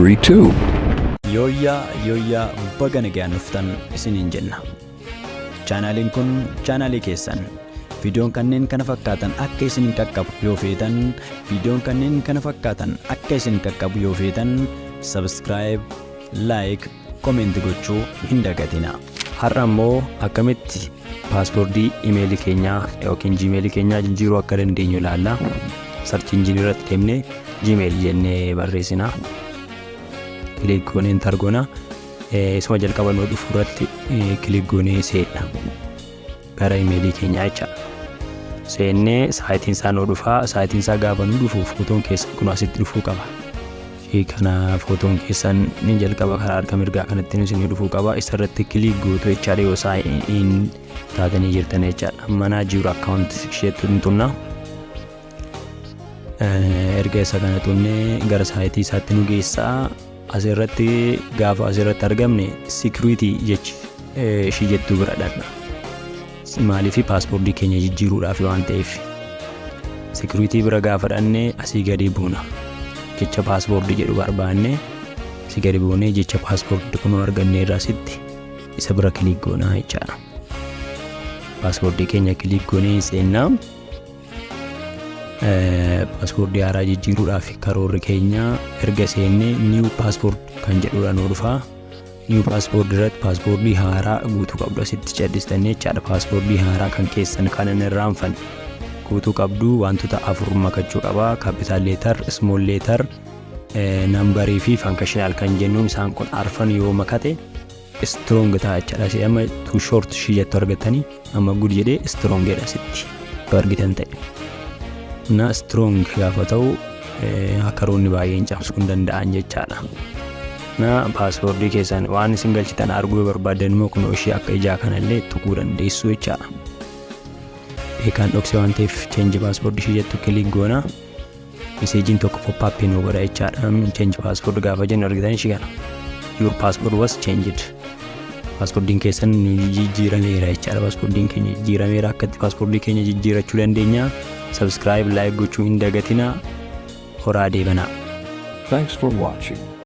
Tube. Yooyyaa yooyyaa, baga nagaan dhuftan isiniin jenna. Chaanaaliin kun chaanaalii keessan. Viidiyoon kanneen kana fakkaatan akka isin qaqqabu yoo feetan, viidiyoon kanneen kana fakkaatan akka isin qaqqabu yoo feetan, subscribe, like, comment gochuu hin dagatina. Har'a immoo akkamitti passwordii imeelii keenyaa yookiin Gmailii keenyaa jijjiiruu akka dandeenyu ilaalla. Search engine irratti deemnee Gmail jennee barreessina. Click goonee enter goona. Isuma jalqaba nuu dhufu irratti click goonee seenna. Gara imeelii keenyaa jecha. Seennee siteiin isaa nuu dhufaa. Siteiin isaa gaafa nu dhufu footoon keessan kun asitti dhufuu qaba. Ishee kana footoon keessan ni jalqaba karaa harka mirgaa kanatti isin dhufuu qaba. Isa irratti click gootu jechaadha yoo sign in taatanii jirtan jechaadha. Manage your account isheetti hin tunna. Erga isa kana tunnee gara siteii isaatti nu geessaa. Asirratti gaafa asirratti argamne security jechi ishii jettuu bira dhaqna. Maaliif? Passwordii keenya jijjiiruudhaaf waan ta'eef. Security bira gaafa dhannee asii gadi buuna. Jecha passwordii jedhu barbaanne asii gadi buunee jecha passwordii kunoo arganne irraa asitti isa bira click goonaa jechaadha. Passwordii keenya click goonee seennaa. Passwordii haaraa jijjiiruudhaaf karoorri keenya erga seennee new password kan jedhudha nu dhufaa. New password irratti passwordii haaraa guutuu qabdu asitti caddistanii jechaadha. Passwordii haaraa kan keessan kan hin irraanfanne guutuu qabdu. Wantoota afur makachuu qaba. Capital letter, small letter, numberii fi functional kan jennuun isaan kun arfan yoo makate strong ta'a jechaadha. Asii amma too short ishii jettu argatanii amma good jedhee strong jedha asitti yoo argitan ta'e. Na strong gaafa ta'u hackeroonni baay'een cabsuu hin danda'an jechaadha. Na passwordii keessan waan isin galchitan arguu yoo barbaaddan immoo kun ishee akka ijaa kanallee tuquu dandeessu jechaadha. Beekaan dhokse waan ta'eef change passwordii ishee jettu click goona. Messageiin tokko pop-upii nu godha jechaadha. Change password gaafa jennu argitan ishee kana. Your password was changed. Passwordiin keessan nu jijjiirameera jechaadha. Passwordiin keenya jijjiirameera. Akkatti passwordii keenya jijjiirachuu dandeenya. Subscribe, like gochuu hin dagatina. Horaa deebanaa. Thanks for watching.